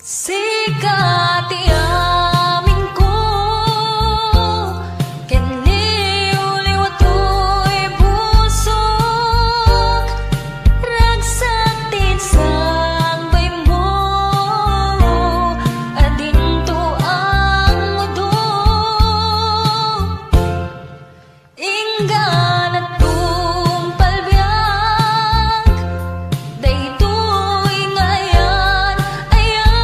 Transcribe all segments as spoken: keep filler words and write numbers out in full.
Sika ti aminko, ken liwliwa toy pusok, ragsak ti insangbaymo, adinto agudom. Inggana tungpal biag, daytoy nga ayan-ayat.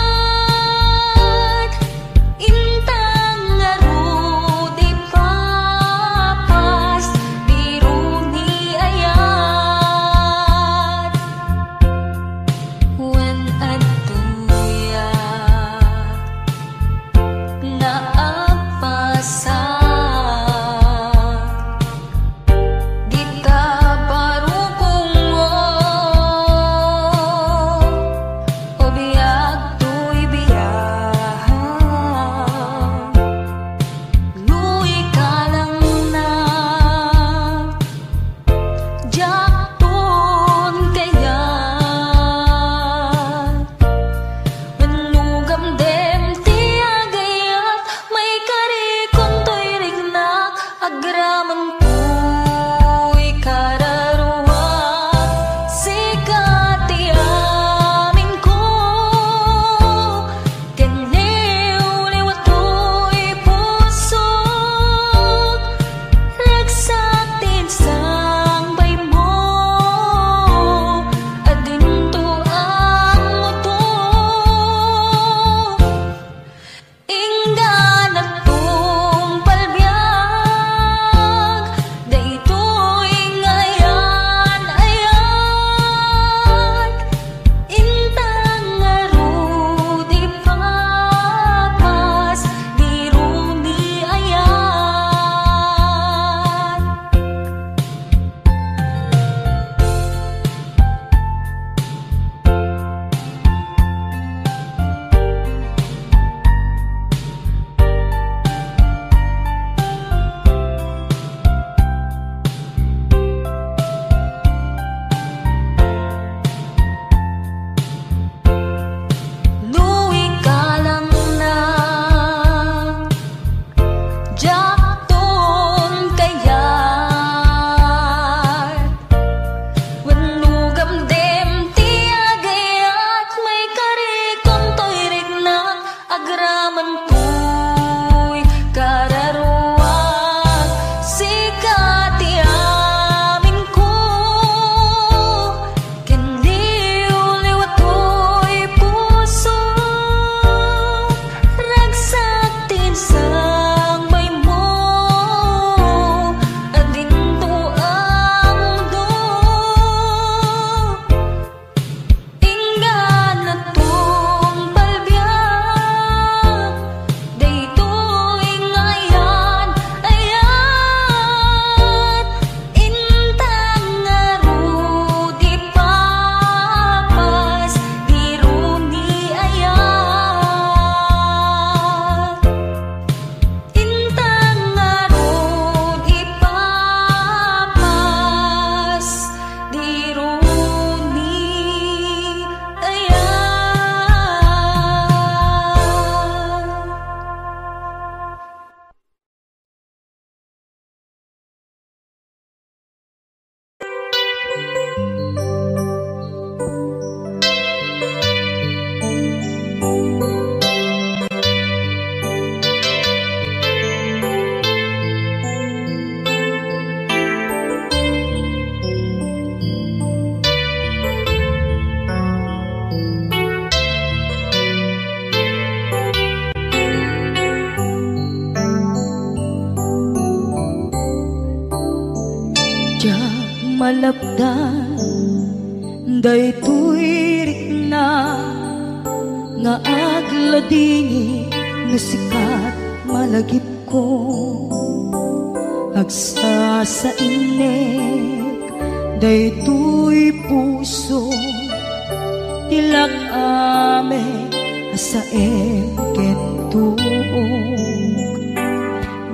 Intang ngarud ipapas, diro ni ayat. Wen adtoya nga agpasa, dita barukongmo, o biag toy biag, no ikalangna. Diakton kayat. Wenno gamdem ti agayat, maikarikon toy riknak, agraman toy kararuak. Sika ti aminko, ken liwliwa toy pusok, ragsak ti insangbaymo, adinto agudom. Inggana tungpal biag, daytoy nga ayan-ayat. Intang ngarud ipapas, diro ni ayat. No ikalangna, diakton kayat. Wenno gamdem ti agayat, maikarikon toy riknak, agraman toy kararuak. Sika ti aminko, ken liwliwa toy pusok, ragsak ti insangbaymo, adinto agudom. Inggana tungpal biag, daytoy nga ayan-ayat. Intang ngarud ipapas, diro ni ayat. Intang ngarud ipapas, diro ni ayat. Diak malapdan daytoy riknak nga agladingit no sika ti malagipko. Agsasainek daytoy puso, ti lak-amek a saem ken tuok.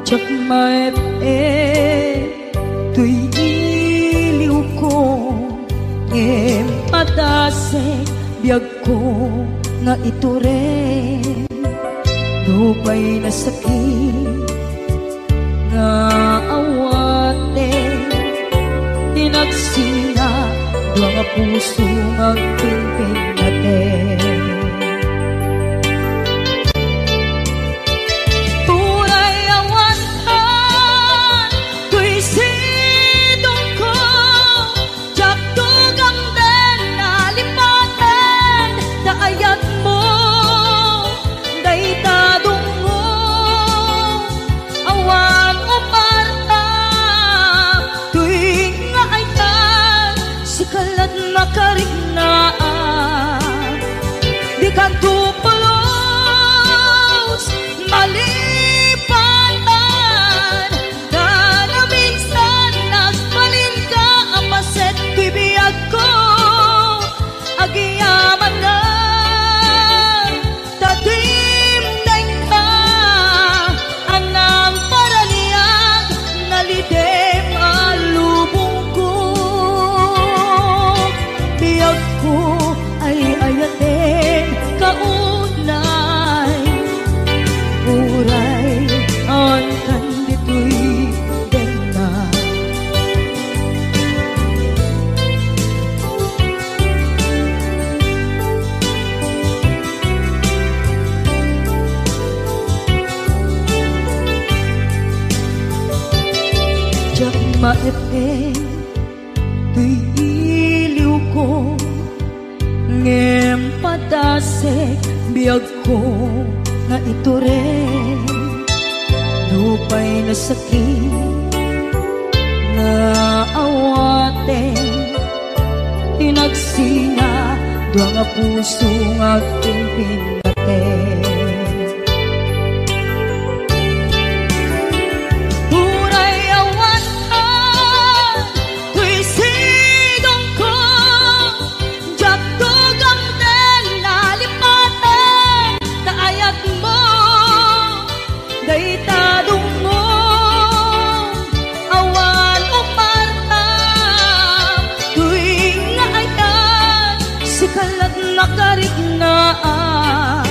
Diak maep-ep toy iliwko, ngem padasek biagko nga itured, nupay nasakit nga awaten, tinagsina dua nga puso nga agpinpinnaten. Uray awan toy sidongko, diak tugamden nalipaten ta ayatmo dayta dungngo. Awan umarta toy nga ayat, sika lat makariknaan. Dikanto pulos malipatan, ta naminsan nagbalinka a paset toy biagko. Agyamanak ta dimdengka, anang paraniag nalitem a lubongko. Biagko ay ayaten kaunay, uray awan kan ditoy denna. Diak maep-ep toy iliwko, ngem padasek biagko nga itured. Nupay nasakit nga awaten, tinagsina dua nga puso nga agpinpinnaten. Uray awan toy sidongko, diak tugamden nalipaten ta ayatmo dayta dungngo. Awan umarta toy nga ayat, sika lat makariknaan.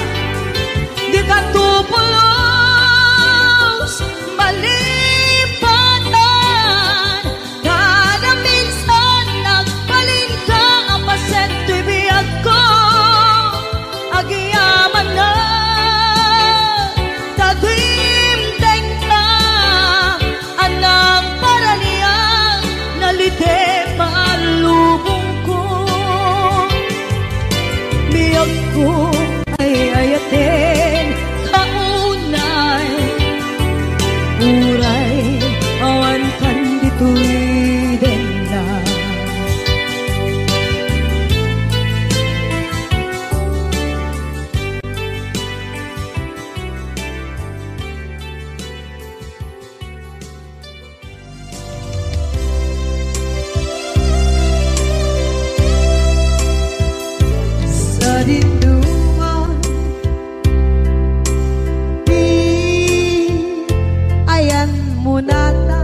Dikanto pulos malipatan, kada minsan nagbalinka a paset toy biagko. Agyamanak ta dimdengka, anang paraniag nalitem a lubongko. Biagko ay ayaten kaunay, uray awan kan ditoy denna. Sadinoman, di ayan mo nata.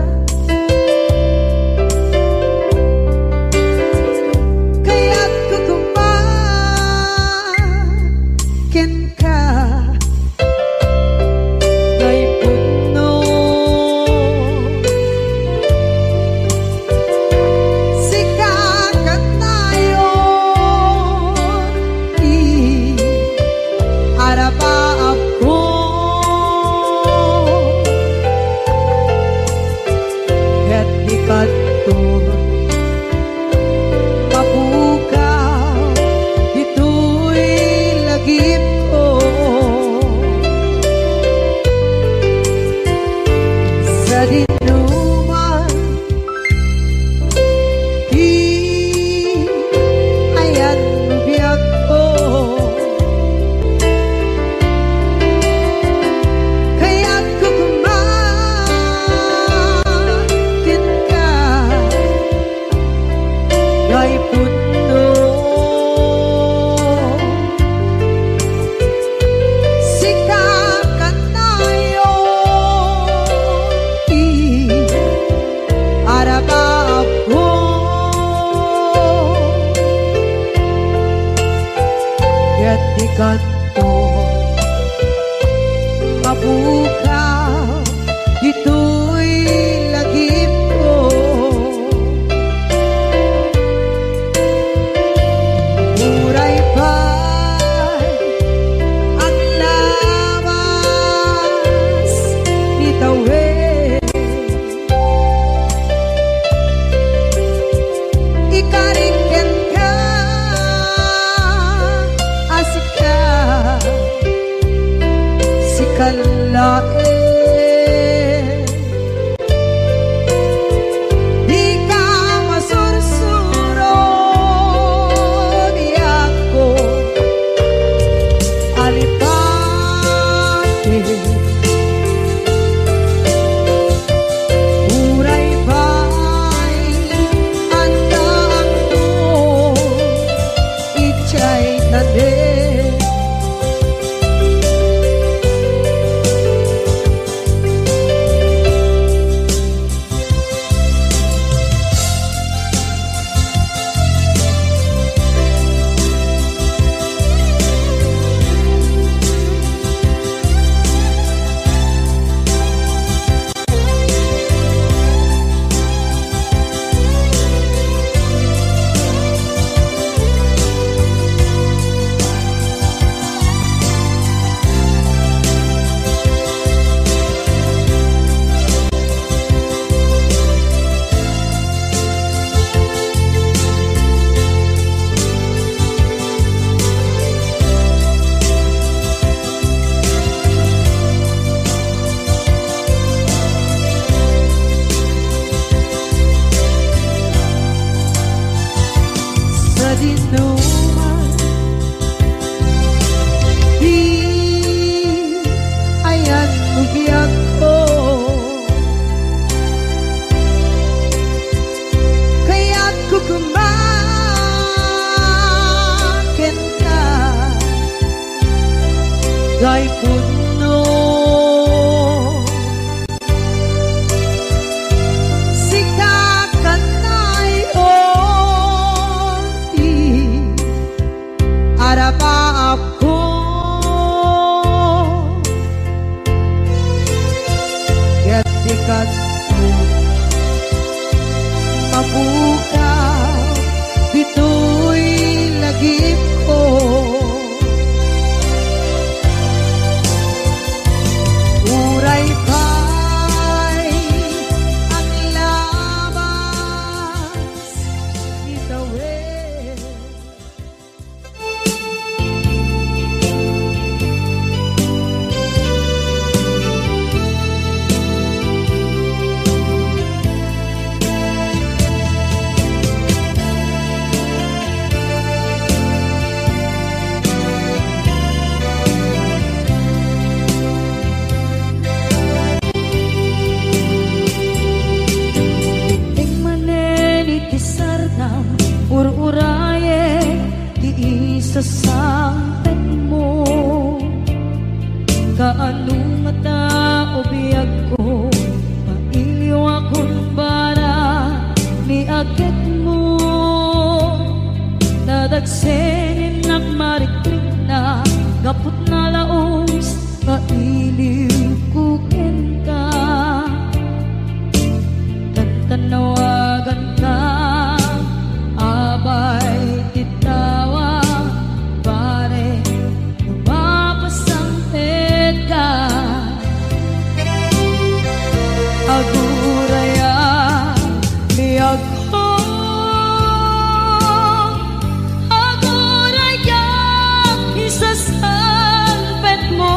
Kayat ko kumpa kenka. Kay pudno, sika kanayon ti arapaapko. Ket di kadto mapukaw ditoy lagipko. Sadinoman ti ayan biagko. Kayat ko kumpa kenka. Kay pudno, Ti kanto, mapukaw ditoy lagipko. Uray pay aglabas ti tawen. Ikarik kenka a sika, sika laeng. Dika masursuro, biagko, alipati. Uray pay adda angko idiay tanem. Sadinoman ti ayanmo, biagko, kayatko koma kenka, Daypunno, sika kanayon ti arapaapko. Ket ti kanto, mapukaw ditoy lagipko. Uray pay aglabas ti tawen. Immay manen iti sarnam, ur-urayek ti isasangpetmo. Kaano ngata, o biagko, mailiwakon para ni agekmo. Nadagsen innak marikrikna, gapu ta nalaus nga iliwko kenka. Tantannawaganka, abay ti tawa, pare, no mapasangpetka. Aguraya, biagko, aguraya, isasangpetmo.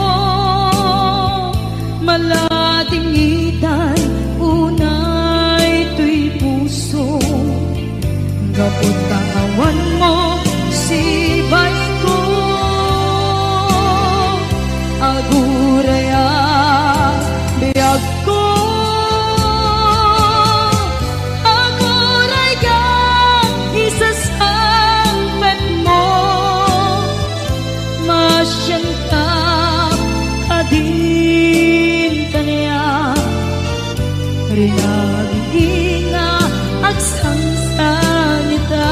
Maladingitan unay toy puso, gapu ta awanmo sibaiko. Aguraya, biagko, aguraya, isasangpetmo. Masianka kadin kaniak, rinagini nga agsangsangita.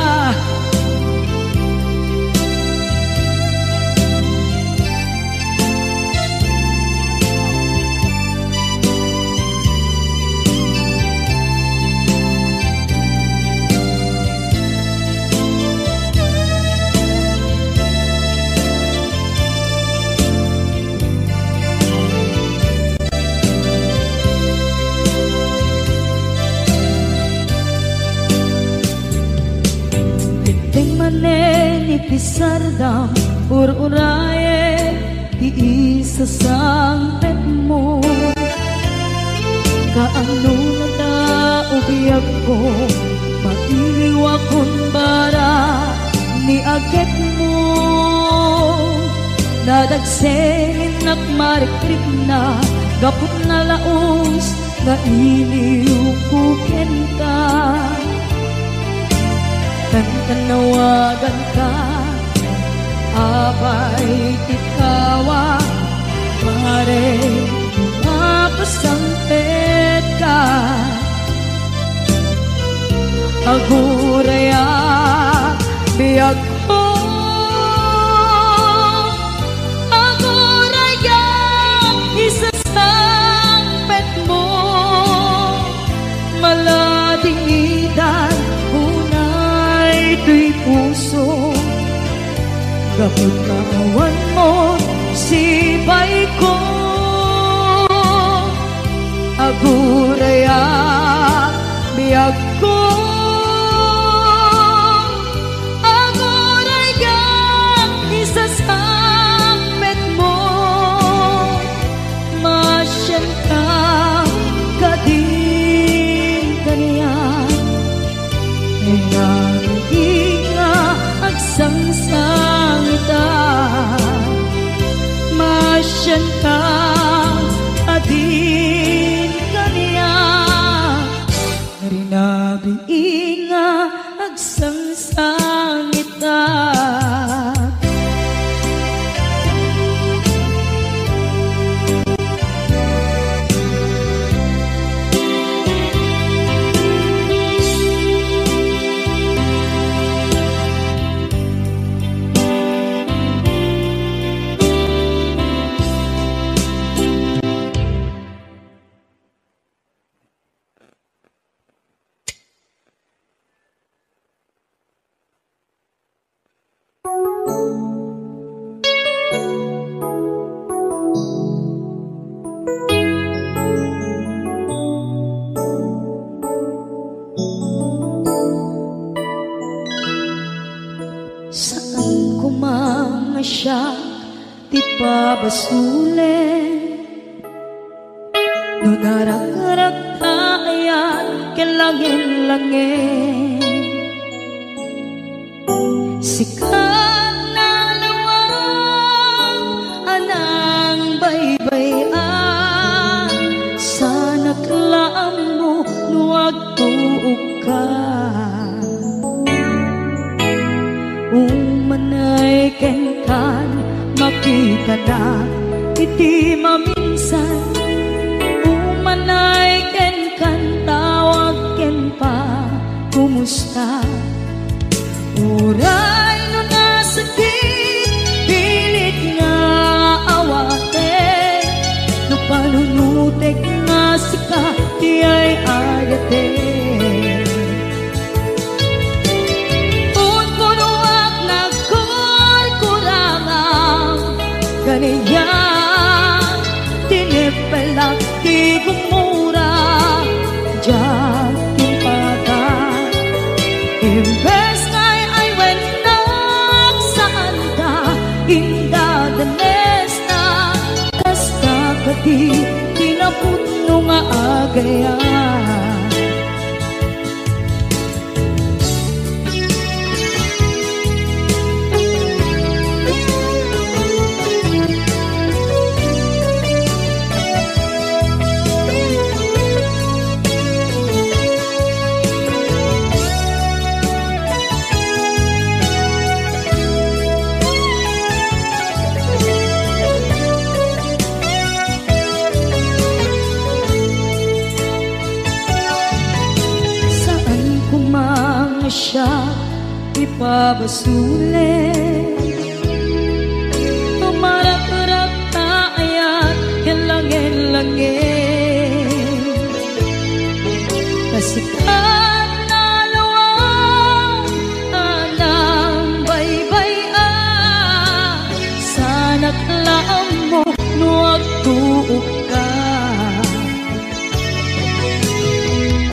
ti sardam, ur-urayen ti isasangpetmo. Kaano nata o biagko, mailiwakon bara ni agekmo. Nadagsennak marikrikna, gapu ta nalaus nga iliwko kenka. Kankanawaganka, apay ti kawa, mare, mapasangpetka. Agurayak, biagko, agurayak, isasangpetmo. Maladingitan unay toy puso, gapu ta awan mo sipayko. Agurayak, biagko, agurayak, isasangpetmo. Masianka kadin kaniak, nangngegngeg nga agsangsangitak. Masianka kadin kaniak, rinabii nga agsangsangitak. Saan koma nga siak ti pabasolen. No narakrak ta ayan ken langen-langen, sika nalawag a nangbaybay-an, saanak la ammo no agtuokka. Umanay kenkan, makitanak iti maminsan. Umanay kenkan, tawag ken pa, kumusta? Uray no nasakit, pilit nga awaten, no panunotek nga sika ti ay-ayaten. Unkunoak nagkurkurarang, kaniak tinipelak ti gumura, diak timpatak. Imbes nga ay-aywennak, saanta indadanesna, kasta kadi ti napudno nga agayam. Saan koma nga siak ti pabasolen. Marakrak ta ayan ken langen-langen. Ta sika nalawag a nangbaybay-an, saanak la ammo no agtuokka.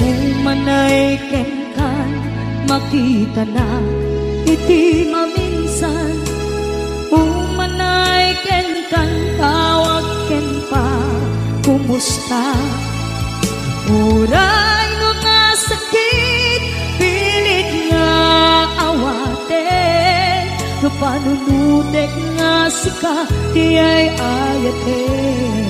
Umanay kenkan, makitanak iti maminsan. San umanay kenkan, tawag ken pa, kumusta? Uray no nga sakit, pilit nga awaten, no panunutek nga sika ti ay-ayaten.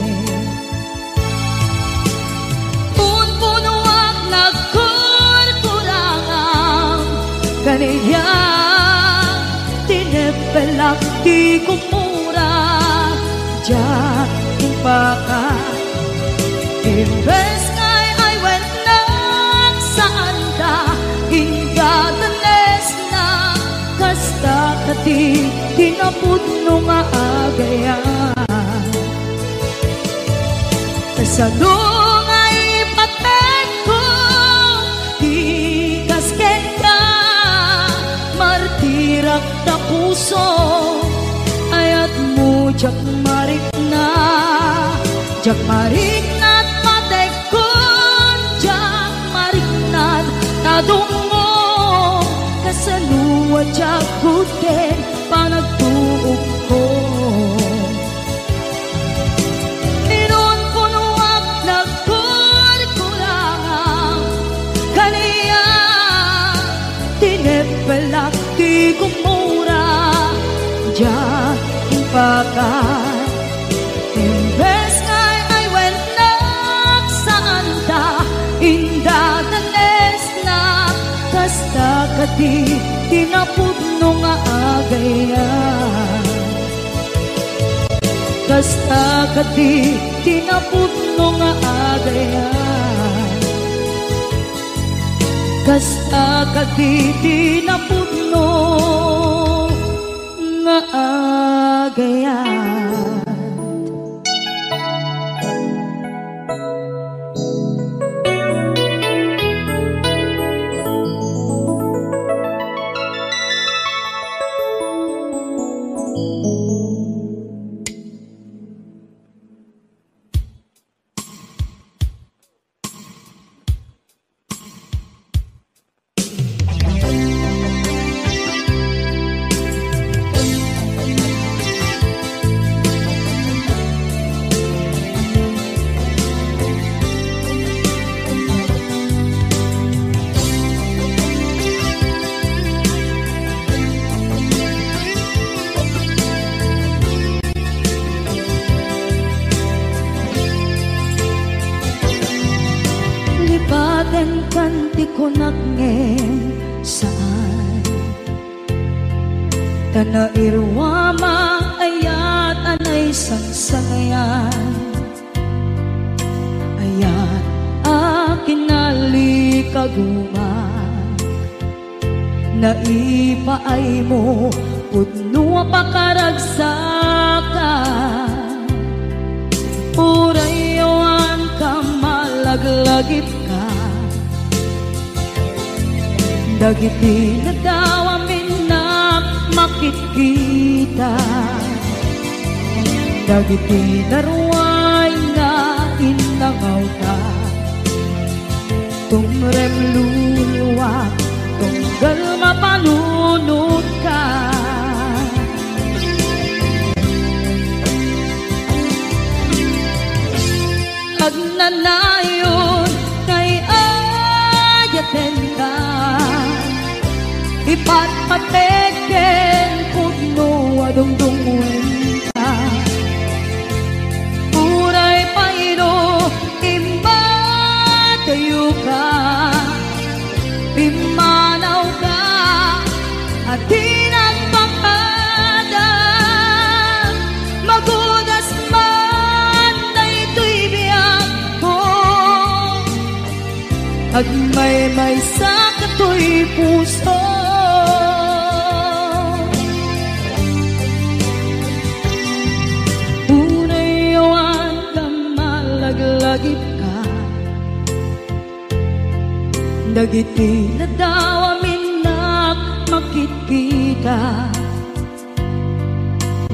Punpunoak nagkurkurangam, kaniak tineppelak ti kumura, diak impaka. Imbes nga ay-awatennak, saanda, indadanesna, kasta kadi ti napudno nga agayat. Kasano nga ipatnekko ti kas kenka, martirak ta puso, ayatmo diak marikna, diak marikna patekkon, diak marikna ta dummo, kasano a diak gudden panagtuokko. Inunpunoak nagkurkurangam, kaniak tineppelak ti kumura, diak impaka. Imbes nga ay-awatennak, saanda, indadanesna, kasta kadi ti napudno nga agayat. Kasta kadi ti napudno nga agayat. Kasta kadi ti napudno nga agayat. Lipatenkan ti kunak ngem saan. Ta nairuam a ayat a naisangsangayan. Ayat a kinalikaguma. Naipaaymo pudno a pakaragsakan. Uray awan ka malaglagipka. Dagiti nadawam innak makitkita. Dagiti naruay nga innangawta. Tumrem luluak, tunggal mapanunotka. Agnanayon nga ay-ayatenka, ipatpatek ken pudno a dungdungngoenka. Uray pay no immadayoka, pimmanawka, a di nagpakada, magudas man daytoy biagko. Agmaymaysa katoy puso. Uray awan ka malaglagipka. Dagiti nadawam innak makitkita.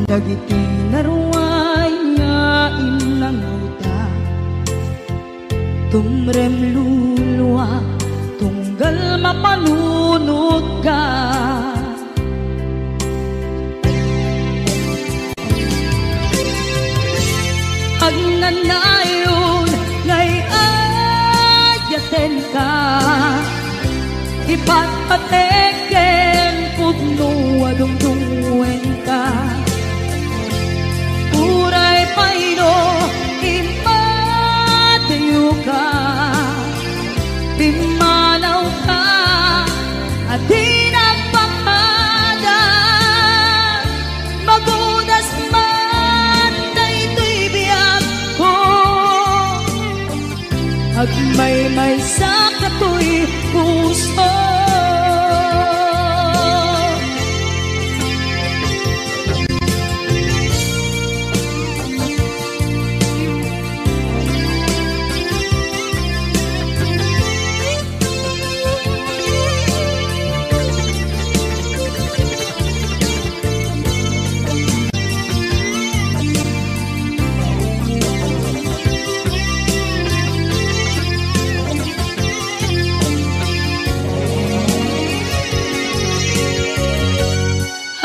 Dagiti naruay nga innangawta. Tumrem luluak, tunggal mapanunotka. Nayon nga ay-ayatenka, ipatpatek ken pudno a dungdungngoenka. Uray pay no immatiyoka, pimmanawka a di nagpakada. Magudas man daytoy biagko, agmaymaysa katoy puso.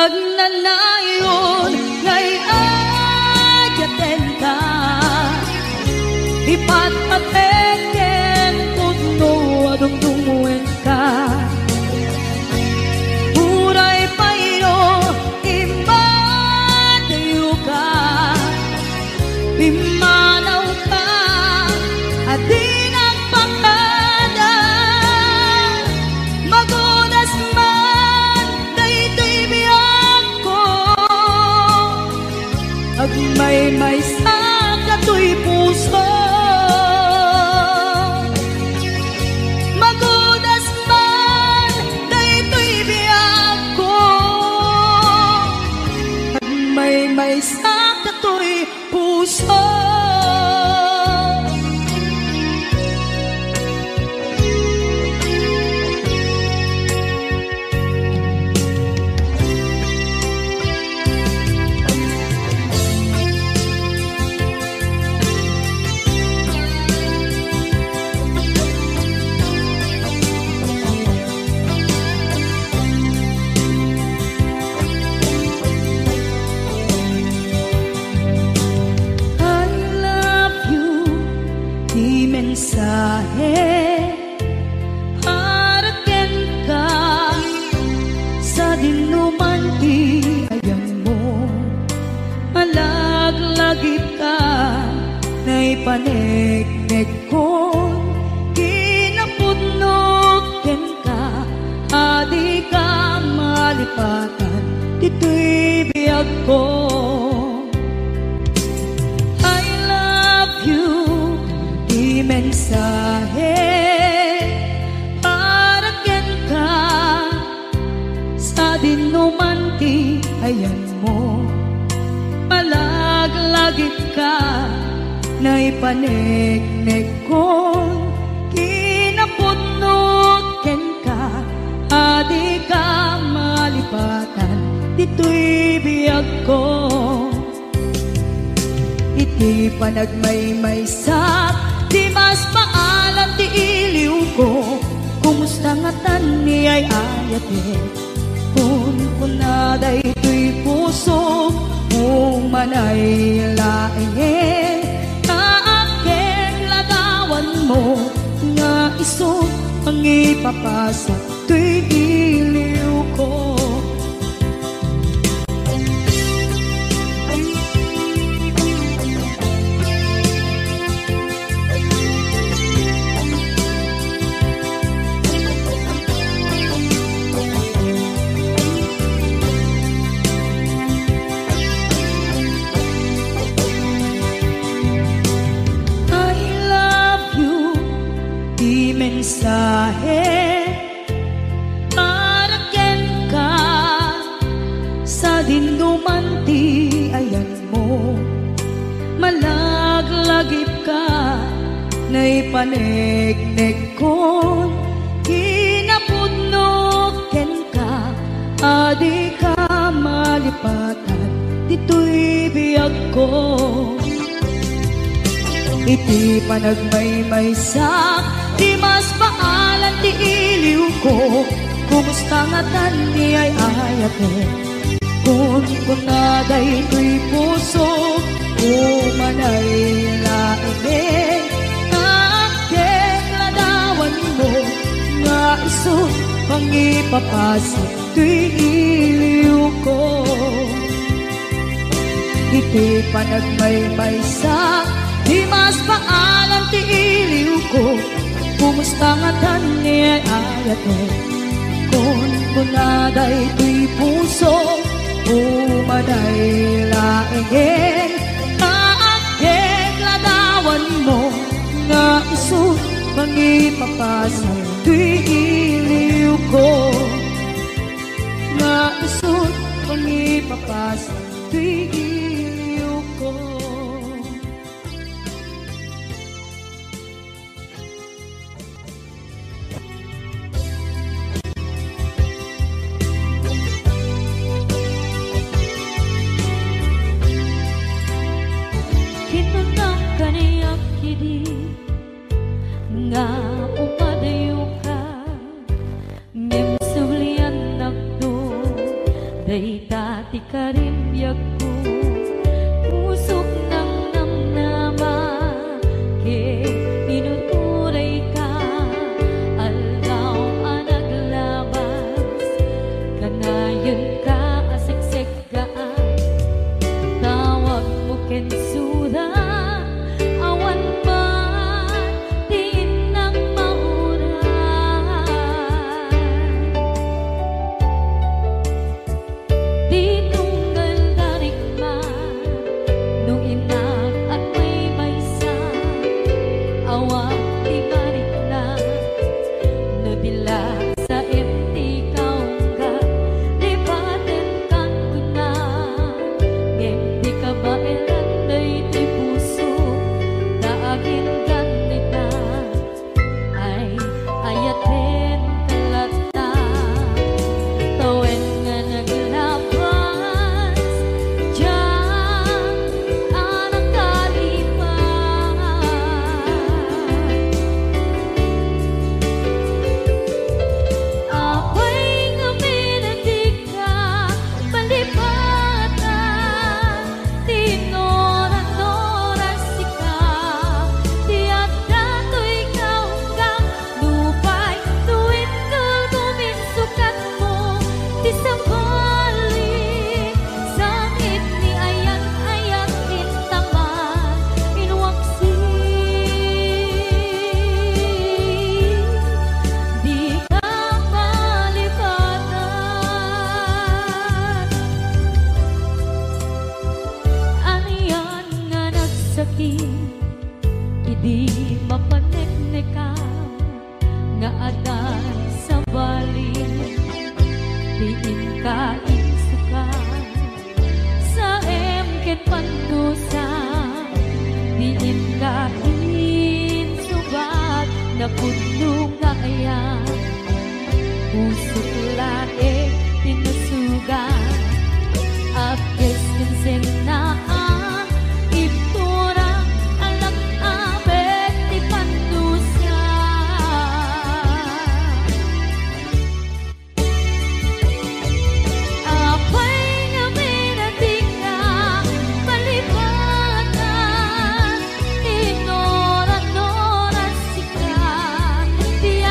Agnanayon nga ay-ayatenka, ipatpatek ken pudno a dungdungngoenka. Uray pay no immatiyoka, pimmanawka a di nagpakada. Magudas man daytoy biagko, agmaymaysa katoy puso. Magudas man daytoy biagko, agmaymaysa katoy puso. I love you, ti mensahe para kenka, sadinoman ti ayanmo. Malaglagipka, naipaneknekkon, kinapudnok kenka, a dika malipatan ditoy biagko. I love you, ti mensahe para kenka, sadinoman ti ayanmo. Malaglagipka, naipaneknekkon, kinapudnok kenka, a dika malipatan ditoy biagko. Iti panagmaymaysak, ti mas maalan ti iliwko. Kumusta ngatan ni ay-ayatek? Kunkuna daytoy pusok, umanay laengen, ta akin ladawanmo nga isu mangipapasak toy iliwko. I love you, ti mensahe para kenka, sadinoman ti ayanmo. Malaglagipka, naipaneknekkon, kinapudnok kenka, a dika malipatan ditoy biagko. Iti panagmaymaysak, ti mas maalan ti iliwko. Kumusta ngatan ni ay-ayatek? Kunkuna daytoy pusok, umanay Ipapasek toy iliwko. Iti panagmaymaysa, di mas paalan ti iliwko. Kumusta ngatan ni ay ayate? Kunkuna daytoy puso, umaday laengen nga agdeng ladawanmo, nga isu mangipapasek toy iliwko, nga isu mangipapasek toy iliwko. Kinunam kaniak idi nga umadayoka, ngem subliannakto, dayta ti karimbiagko. Pusok nangnamnama ket inuturayka, aldaw a naglabas, kanayenka a seksek gaan. Tawagmo ken sura, awan man ti innang mauray. Di tunggal darikma, no innak agmaymaysa, awan ti barikna, no di la saem ti kaungga, lipatenkan kuna, ngem di kabaelan daytoy puso, ta aginggan ita. Ay, ayatenka latta, tawen nga naglabas, diak a nakalipas. Apay ngamin a dika palipatan, ti inuran-uran sika, ti adda toy kaunggam, nupay no inkulbom insukatmo, ti sabali, sangit ni ayan-ayan intaman, inwaksi. Dika palipatan. Anian nga nagsakit, idi mapaneknekam, nga adda sabali, ti inka insukat. Saem ken pandusa, di inka insubat, napudno nga ayan. Pusok laeng ti nasugat, apes ken sennaan, ibtura, alak-abet ti pandusa. Apay ngamin a dika palipatan, inuran-uran sika, ti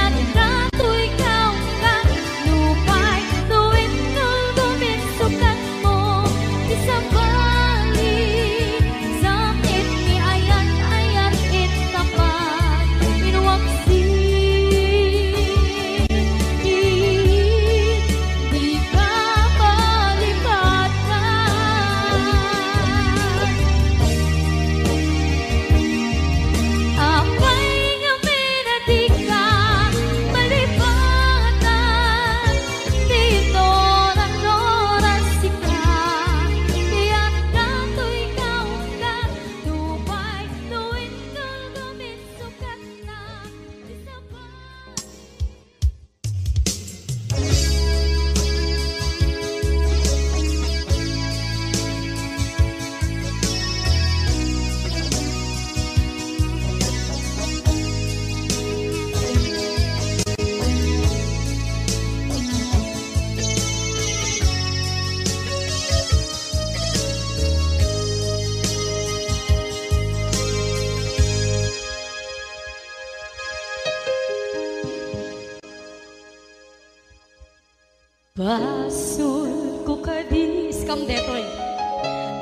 Basolko kadi, iskam detoy.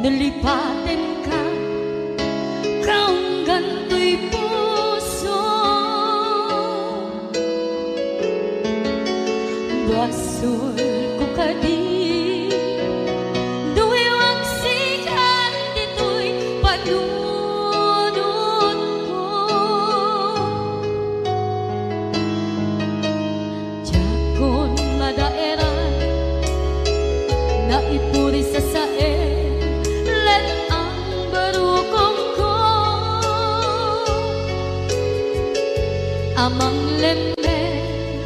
Nalipatenka, kaunggan toy puso. Basolko kadi, no iwaksikan ditoy panunotko. Diakon madaeran, naipuri sasaen, let-ang barukongko. Amang lemmes,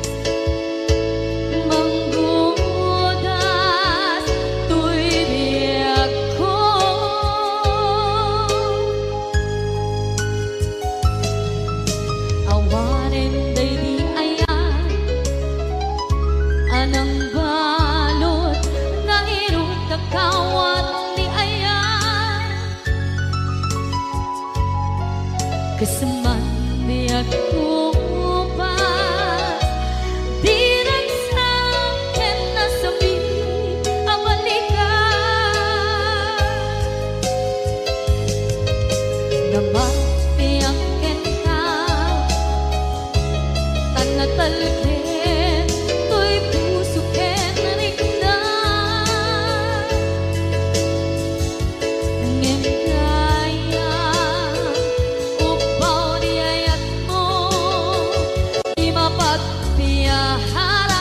manggudas toy biagko. Awanen daydi ayan a nangbalud nga irut kakawat ni ayan. Kasman biagko pa, diragsak ken nasami a balikan. Namatiang kenka, tan natalged toy puso ken rikna. Ngem dayta, upaw di ayatmo, di mapagpiaharan.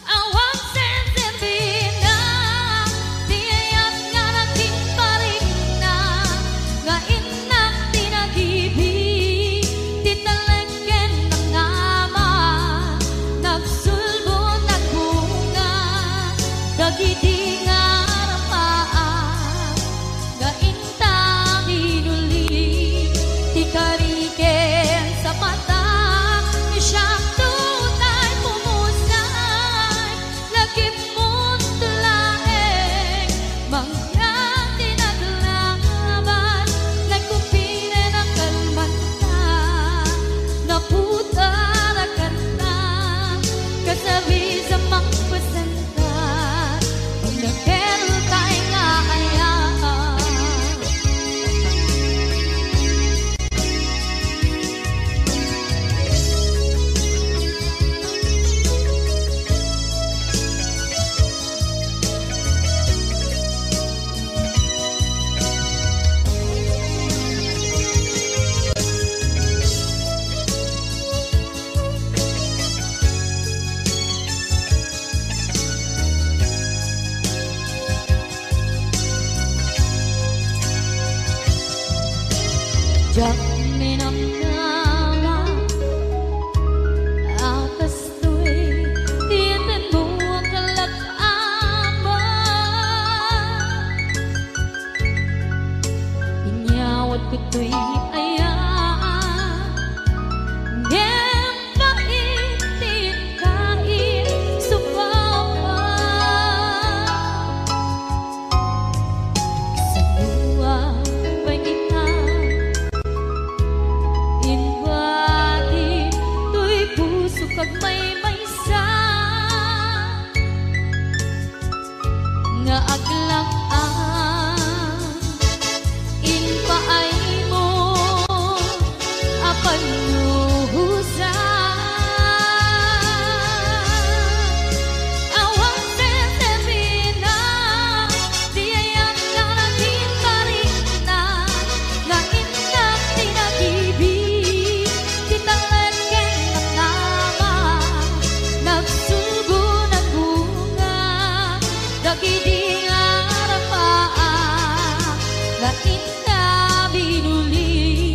Awan senserbina ti ayat nga naging parikna, nga innak ti nagibi, ti talek ken nangngaman, nagsulbo, nagbunga, dagidi nga arpaam, nga inta binuli, ti kari ken sapatak, siak tutay pumusay, lagipmo laeng, mangngati naglaban, nagkupiren a kalmanta, naputar a kanta, kasabis a mangpasentak, nakeltay nga ayat. Diak minamnama a kastoy ti intanmo a kalak-ama. Inyawat ko toy ayat, ngem bait ti inkaisupapa. Kasanoan pay ita, imbati toy puso kag maymaysa. Nga aglak-am impaaymo a pannuhosan. Awan senserbina ti ayat nga naging parikna, nga innak ti nagibi, ti talek ken nangngaman, nagsulbo, nagbunga, dagidi nga arpaam, nga inna binuli,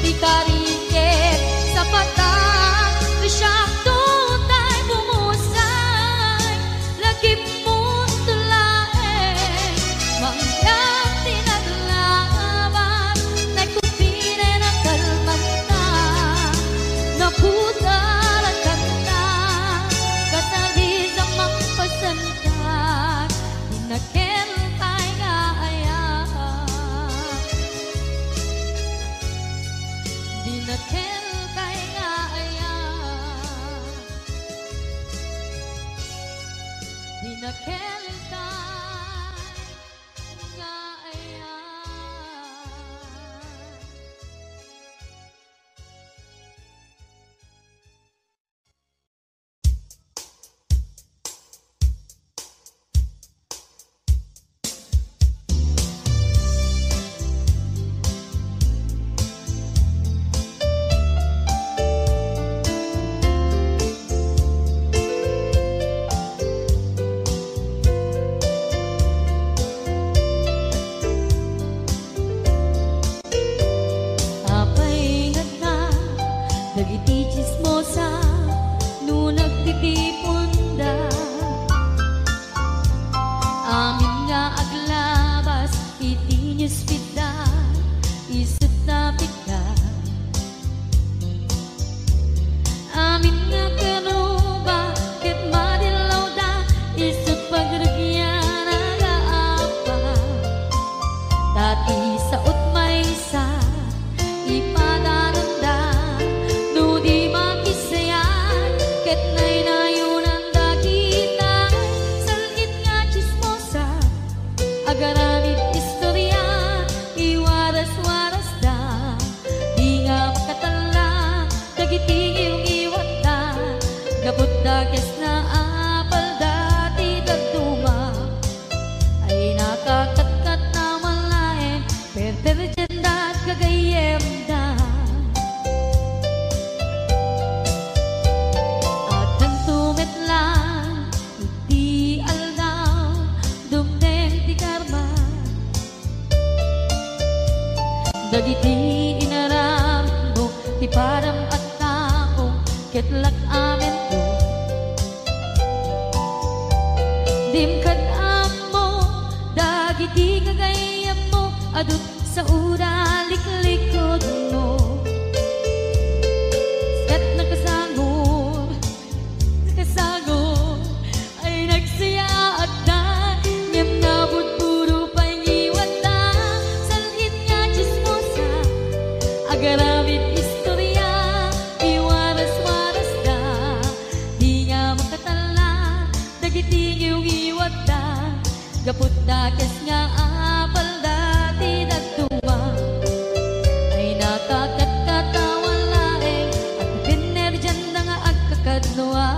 ti kari ken sapatak, siak tutay pumusay, lagipmo laeng, mangngati naglaban, nagkupiren a kalmanta, naputar a kanta, kasabis a mangpasentak, nakeltay nga ayat. Dagiti inaramidmo ti padam a tao ket lak-amento. Dim kad-ammo dagiti gagayyemmo adu saoda liklikutmo. Ket nakasangor, nakasangor, ay nagsayaatda, ngem nabudbudo pay ngiwatda. Saan-it nga tsismosa, agaramid istoria, iwaras-warasda. Di nga makatalna dagiti ngiwngiwatda, gapu ta kes nga apalda ti dadduma. Ay nakakatkatawa laeng, agpipinnerdianda nga agkakadua.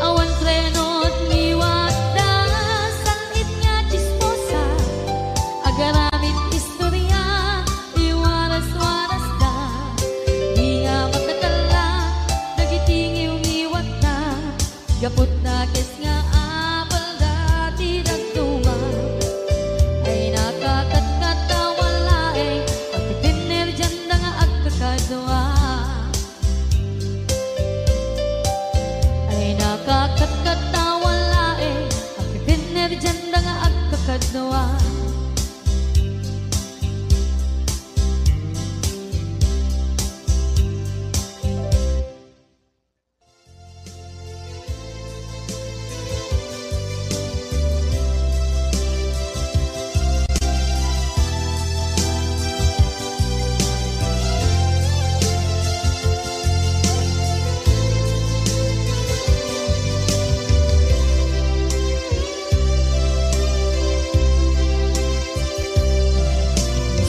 Awan preno ti ngiwatda, saan-it nga tsismosa, agaramid istoria, iwaras-warasda. Di nga makatalna dagiti ngiwngiwatda, gapu ta kes nga apalda ti dadduma. Ay nakakatkatawa laeng, agpipinnerdianda nga agkakadua. Ay nakakatkatawa laeng, agpipinnerdianda nga agkakadua.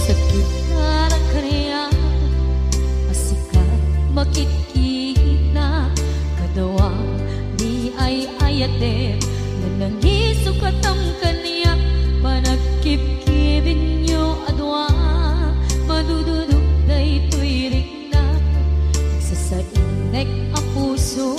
Sakit nga nakariak, a sika makitkita, kadua di ay-ayatem, nanangiso katam kaniak, panagkibkibinyo a dua, madududok daytoy rikna. Sasainnek a puso,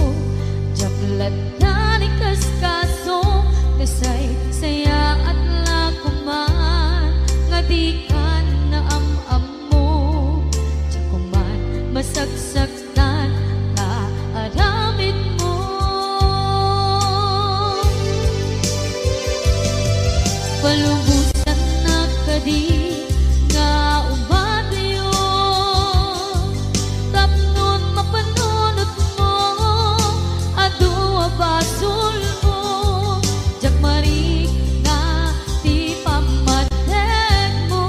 diak latta ni kaskaso, kasaysayaat la koman nga dikan naam-ammo, diak koman masaksaktan ta aramidmo. Palubosannak kadi nga umatyo, tapnon mapanunotmo, adu a basolmo, diak marikna ti pammategmo.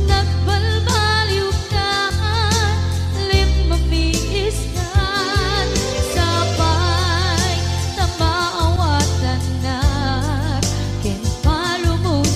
Nagbalbaliwkan, limmamiiskan, sapay ta maawatannak ken palubos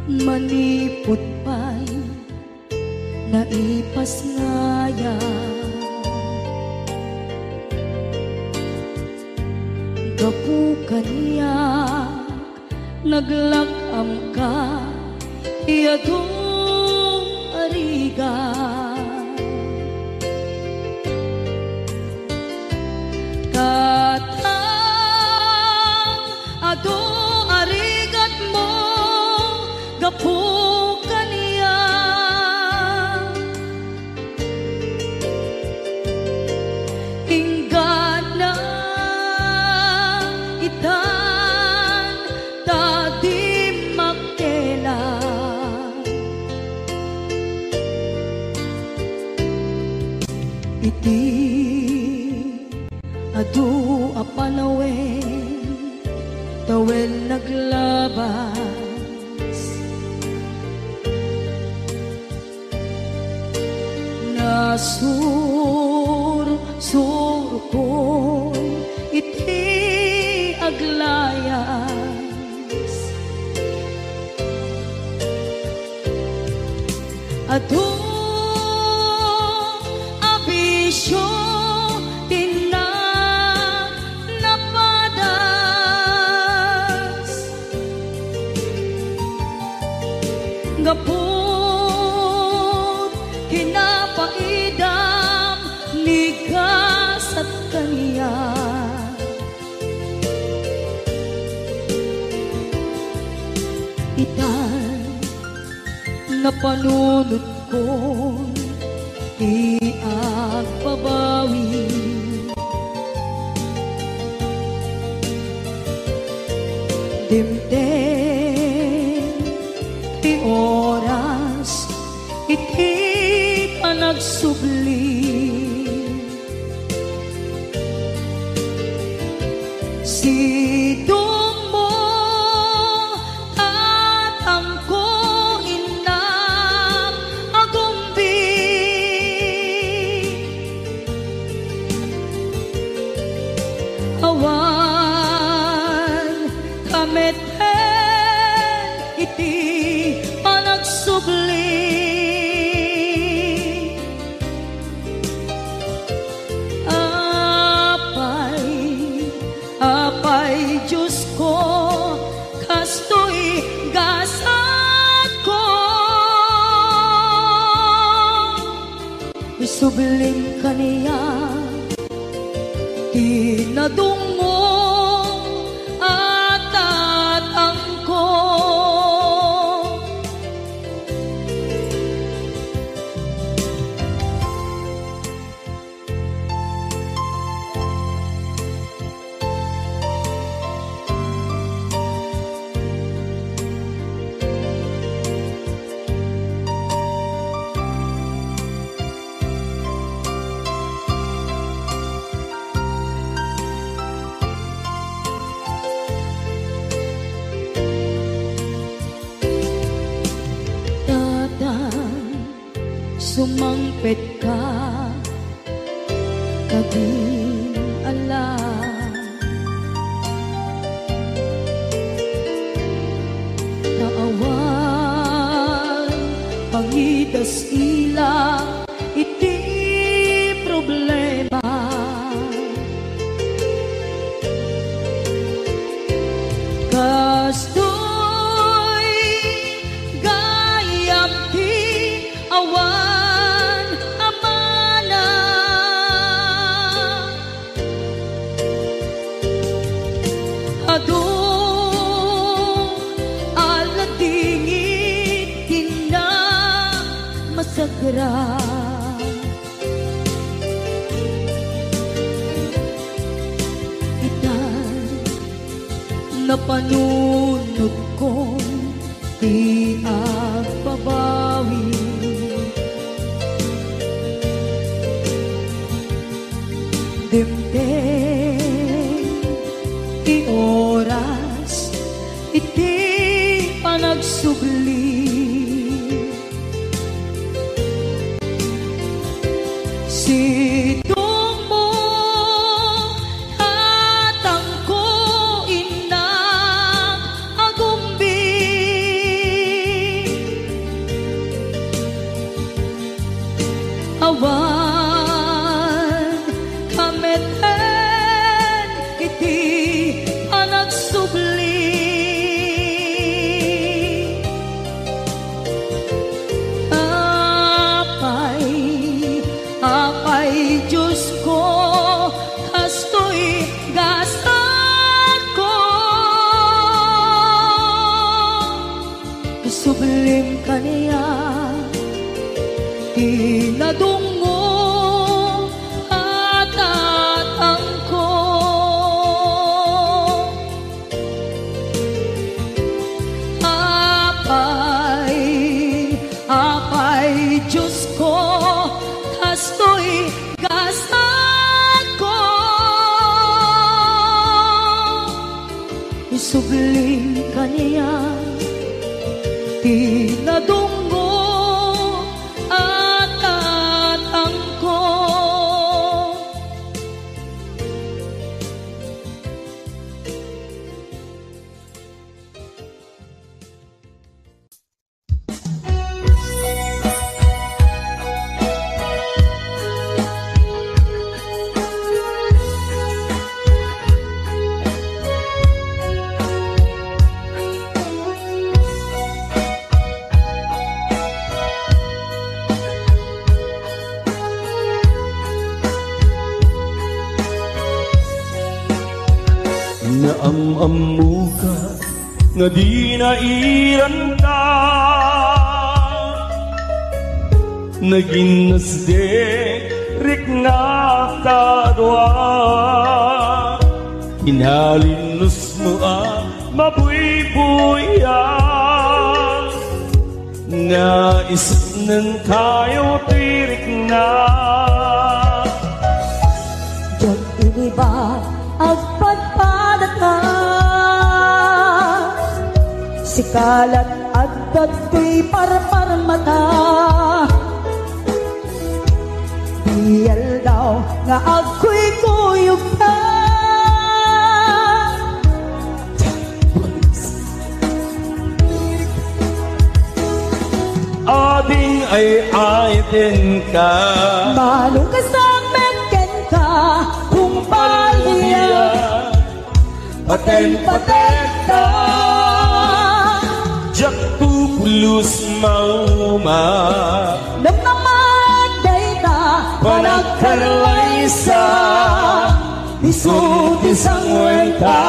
Manipud pay naipasngayam. Gapu kaniak, naglak-amka ti adu a rigat. Tatang adu a rigatmo gapu kaniak. Inggana itan ta di makela. Iti adu a panawen, tawen naglabas. Nasursurkon iti aglayas. Adu a bisio ti na-, napadas. Gapu kinapaidam ni gasat kaniak. Itan napanunotkon ti agbabawi. Dimteng ti oras iti panagsubli. Sidongmo, tatangko, innam, agumbi. Awan ka met ken iti panagsubli. Apay, apay, Diosko, kastoy gasatko. Isublim kaniak ti nadungngom a tatangko. Tatang, sumangpetka kadin ala. Ta awan pangidas-ila iti problema. Kastoy gayam ti awan a mana. Adu a ladingit ti namasagra. Ita, napanunotkon ti agbabawi. Dimteng ti oras iti panagsubli. Sidongmo, tatangko, innak, agumbi. kaniak ti nadungngom a tatangko. Apay, Apay Diosko, kastoy gasatko. Isublim kaniak ti nadungngom a tatangko. Naam-ammoka nga di nairanta, naginnasdek riknak ta dua, pinalinusmo a mabuybuya. Naisipnenkayo ti rikna. Diak iniba agpadpadata. Sika lat adda toy parparmata. Di aldaw nga agkuykuyogka. Ading ay-ayatenka. Manong kasakbet kenka, kumpare. Paten-patekta. Diakto pulos mauma. Namnama dayta panagkallaysa. Isu ti sanguenta.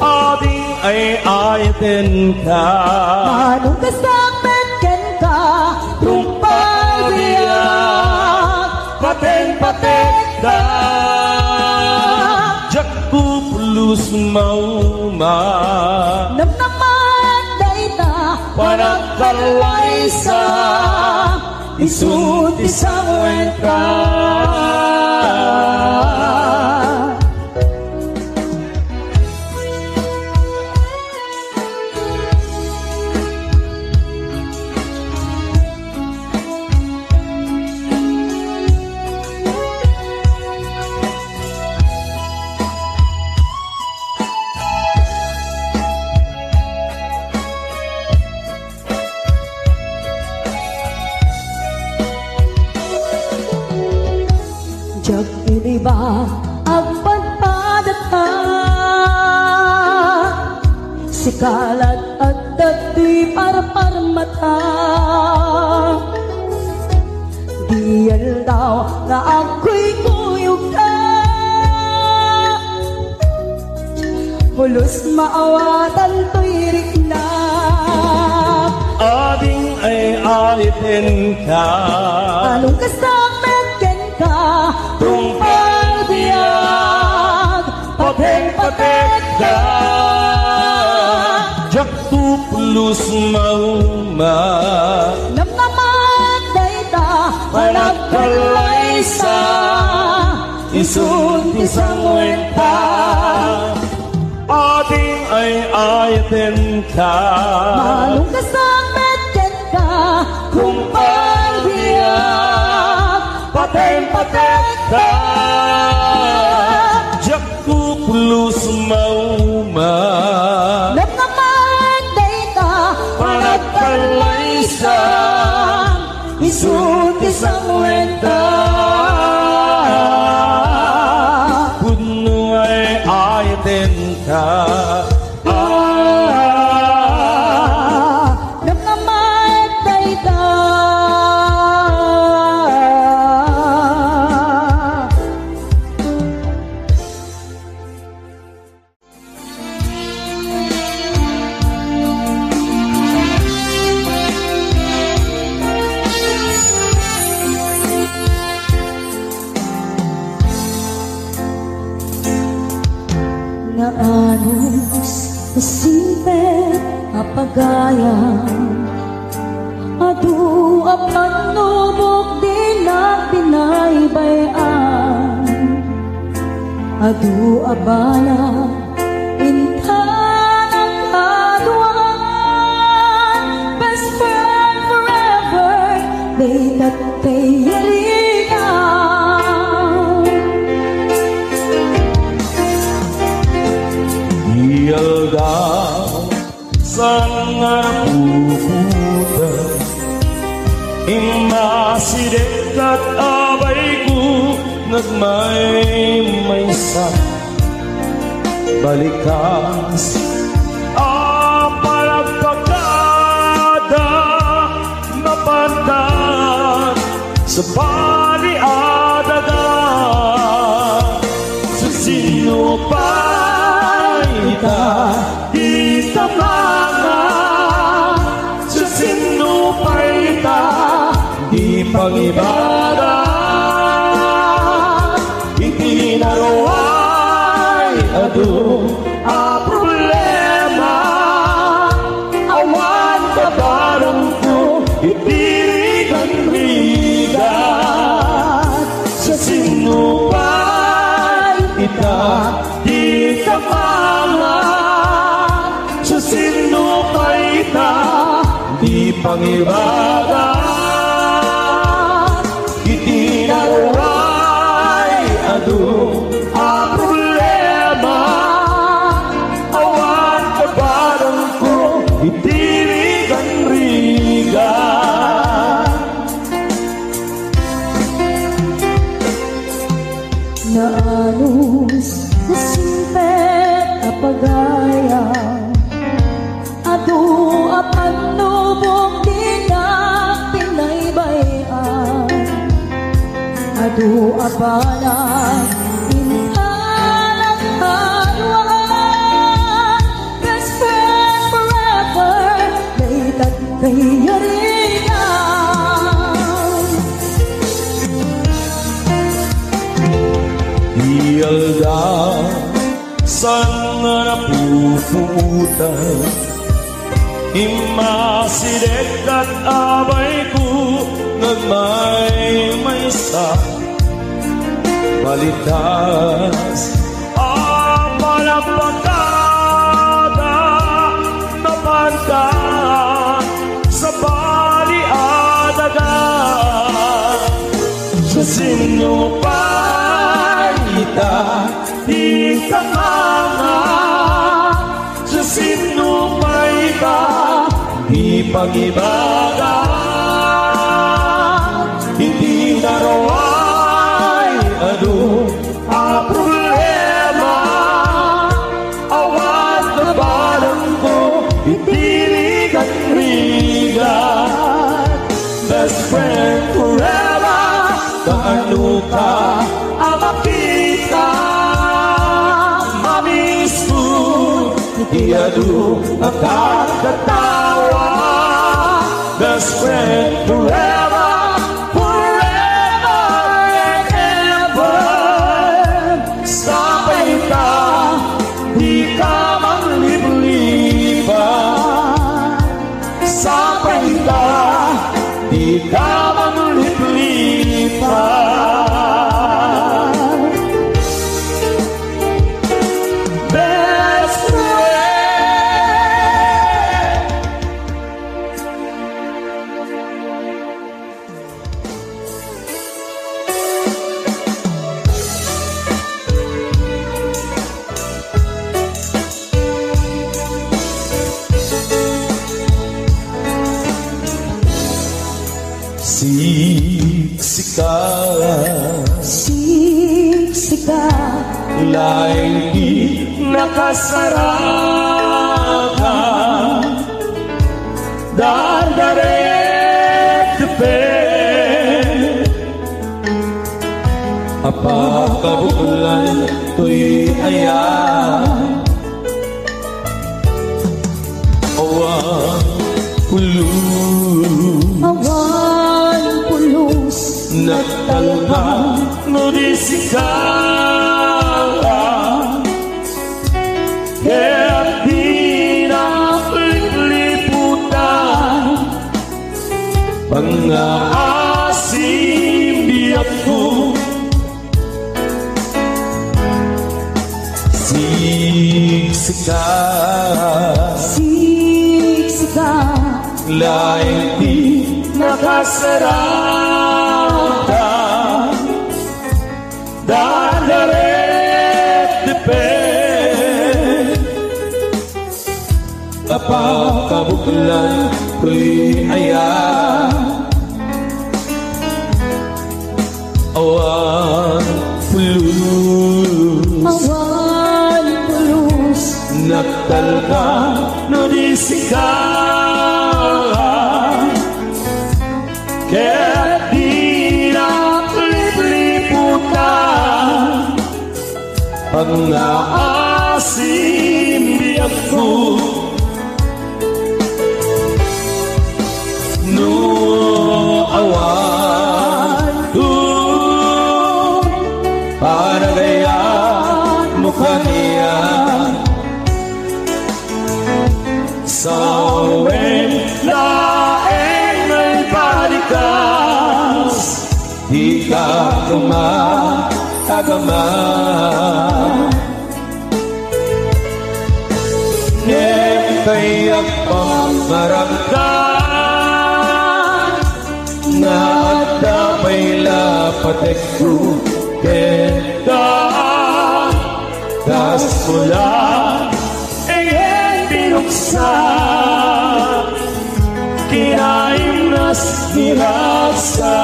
Ading ay-ayatenka. Manong kasakbet kenka, rumpabiak, paten-patekta. Diakto pulos mauma. Namnama dayta panagkallaysa. Isu ti sanguenta. Diak iniba agpadpadata. Sika lat adda toy parparmata. Di aldaw nga agkuykuyogka. Pulos maawatan toy rikna. Ading ay-ayatenka. Manong kasakbet kenka, rumpabiak, paten-patekta. Diakto pulos mauma. Namnama dayta panagkallaysa. Isu ti sanguenta. Ading ay-ayatenka. Manong kasakbet kenka, rumpabiak, paten-patekta. Diakto pulos mauma. Namnama dayta panagkallaysa. Isu ti sanguenta. Pudno nga ay-ayatenka. Ah, namnama dayta. Gayam, adu a pannubok dinak binaybay-an. Adu a bala intanak a dua. Best friend forever, dayta ti rigat. Di aldaw saan nga napuputan. Immasideg ket abayko nagmaymaysa. Balikas a palagpagada, mapantan sa bali a daga. Sa sino pay ita di tamanga? Sa sino pay ita di pangibada? Iti naruay adu a problema, awan kabarangko iti rigat-rigat. Sa sino pay ita di tamanga? Sa sino pay ita di pangibada? Iti naruay adu a problema, awan kabarangko iti rigat-rigat. Naanus, nasimpet a pagayam. Adu a pannubok dinak binaybay-an. Adu a bala intanak a dua. Best friend forever, dayta ti rigat. Di aldaw saan nga napuputan. Immasideg ket abayko nagmaymaysa. Balikas a palagpagada, mapantan sa bali a daga. Sa sino pay ita di tamanga? Sa sino pay ita di pangibada? Iti naruay adu a problema, awan kabarangko iti rigat-rigat. Best friend forever, kaano ka a makita? Mamiss ko iti adu a kagkatawa. Best friend forever, forever and ever. Sapay ta, di ka mangliplipan. Sapay ta, di ka mangliplipan. Best friend. Siksika. Siksika. Laeng ti nakasarata. Dardarek tepe. Apakabuklan toy aya. Awan pulos. Awan pulos. Nagtalna no di sika. Ket di na liplip Pangngaasim biagko, siksika. Siksika. Laeng ti nakasarata. Dadaretdepen a pakabuklan toy aya. Awan pulos. Awan pulos. Nagtalka no di sika. Ket dinak lipliputan, pangngaasim biagko. No awan panagayat mo kaniak, sawen laeng nga ibalikas, dika koma agama. Ngem kayat pay nga aramidenka, nga adda pay la patekko kenka. Kas mo la ayan pinuksa, kinaimnas ni rasa.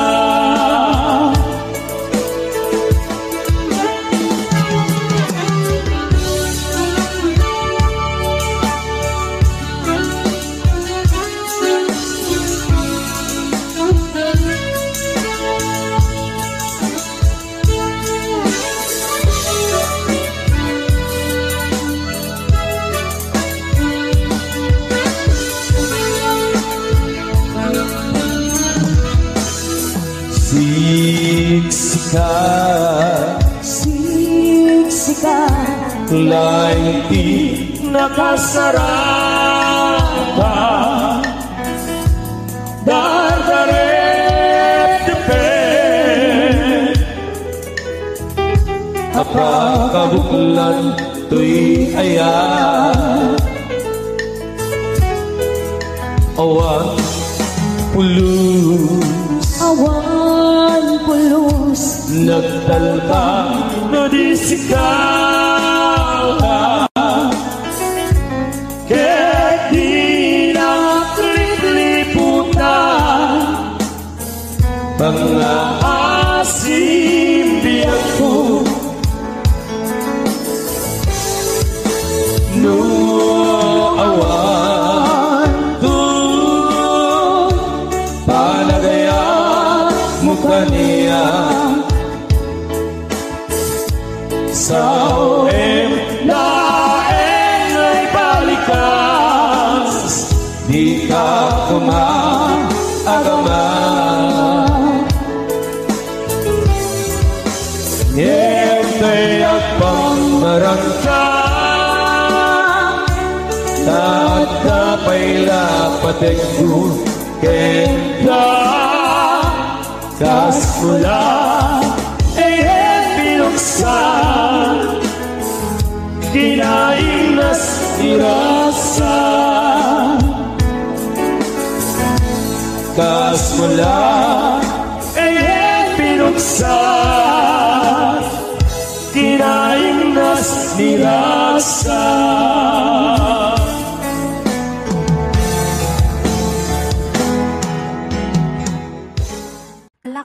Siksika. Siksika. Laeng ti nakasarata. Dardaretdepen a pakabuklan toy aya. Awan pulos. Awan pulos. Nagtalka no di sika. Ket dinak lipliputan, pangngaasim biagko. No awan panagayat mo kaniak, sawen laeng nga ibalikas, dika koma agama. Ngem kayat pay nga aramidenka, ta adda pay la patekko kenka. Kas mo la ayan pinuksa, kinaimnas ni rasa. Kas mo la ayan pinuksa, kinaimnas ni rasa.